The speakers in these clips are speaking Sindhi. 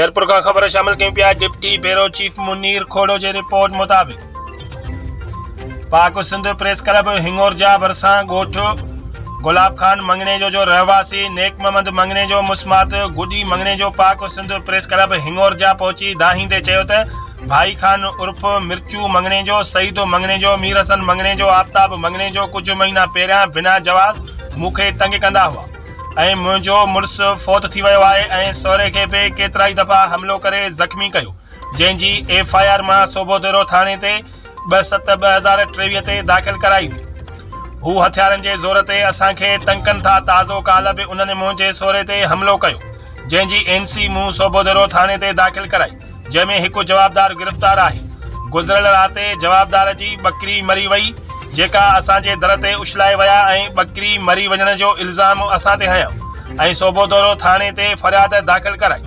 خيرپور کان خبر شامل ڪيون پيا deputy bureau chief Munir Khuhro جي رپورٽ مطابق پاڪ سنڌ پريس ڪلب هنڱورجا ڀرسان ڳوٺ گلاب خان مڱڻيجو جو رهواسي نيڪ محمد مڱڻيجو مسمات گڏي مڱڻيجو پاڪ سنڌ پريس ڪلب هنڱورجا پهچي دانهيندي چيو ته ڀائي خان عرف مرچو مڱڻيجو سعيد مڱڻيجو مير حسن مڱڻيجو آفتاب مڱڻيجو ڪجهه مهينا پهريان بنا جواز مون کي تنگ ڪندا هئا. ۽ منهنجو مڙس فوت ٿي ويو آهي ۽ سهري کي به ڪيترائي دفعا حملو ڪري زخمي ڪيو جنهن جي ايف I R مان سوڀوديرو ٿاڻي تي ٻه ست 2023 تي داخل ڪرائي هئي هو هٿيارن جي زور تي اسان کي تنگ ڪن ٿا تازو ڪالهه به انهن منهنجي سهري تي حملو ڪيو جنهن جي اين سي مون سوڀوديرو ٿاڻي تي داخل ڪرائي جنهن ۾ هڪ جوابدار گرفتار آهي. گذريل رات جوابدار جي ٻڪري مري وئي، جيڪا اسان جي در تي اڇلائي ويا ۽ ٻڪري مري وڃڻ جو الزام اسان تي هنيائون ۽ سوڀوديرو ٿاڻي تي فرياد داخل ڪرائي.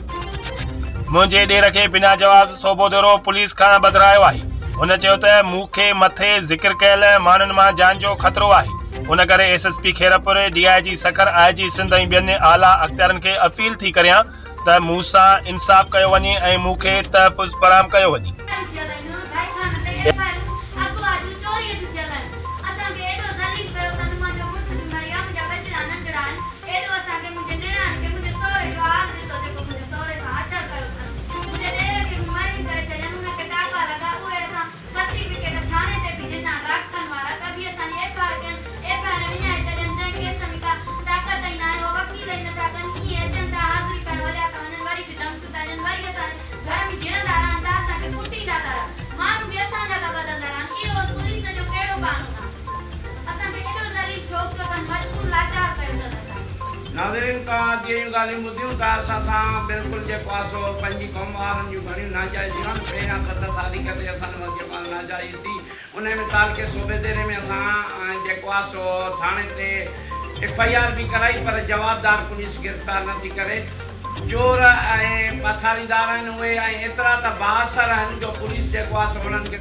منهنجي ڏير کي بنا جواز سوڀوديرو پوليس کان ٻڌرايو آهي. هن چيو ته مون کي مٿي ذڪر ڪيل ماڻهن مان جان جو خطرو آهي، ان ڪري S S P Khairpur, D I G Sukkur, I G Sindh ۽ ٻين اعليٰ اختيارين کي اپيل ٿي ڪريان ته مون سان انصاف ڪيو وڃي ۽ مون کي تحفظ فراهم ڪيو وڃي. سرٽيفڪيٽ ٿاڻي تي به ڏنا ڊاڪٽرن وارا ته به اسان جي ايف I R ڪين ايف I R وڃائي ڇڏين جنهن ڪيس ۾ ڪا طاقت ئي ناهي اهي وڪيل ئي نٿا ڪن ائين اچن ٿا حاضري پائڻ هليا ٿا وڃن وري به ڌمڪيون ٿا ڏين وري اسان جي گهر ۾ گهڙندا رهن ٿا اسان کي ڪٽيندا ٿا رهن ماڻهو به اسان جا ٿا بدلندا رهن اهو پوليس جو ڪهڙو قانون آهي اسان کي ايڏو ذليل ڇو ڪيو اٿن مجبور لاچار ڪيو اٿن اسان کي. ناظرين توهان اڄ اهيون ڳالهيون ٻڌيون ته اسان سان بلڪل جيڪو آهي سو پنهنجي قوم وارن جون گهڻيون ناجائزيون آهن پهريان 7 تاريخ تي اسان وٽ جيڪو آهي ناجائزي ٿي انهي ۾ تعلقي صوبيديري ۾ اسان جيڪو آهي سو ٿاڻي تي ايف I R به ڪرائي پر جوابدار پوليس گرفتار نه ٿي ڪري چور ۽ پاٿاريدار آهن اهي ۽ ايترا ته بااثر آهن جو پوليس جيڪو آهي سو انهن کي.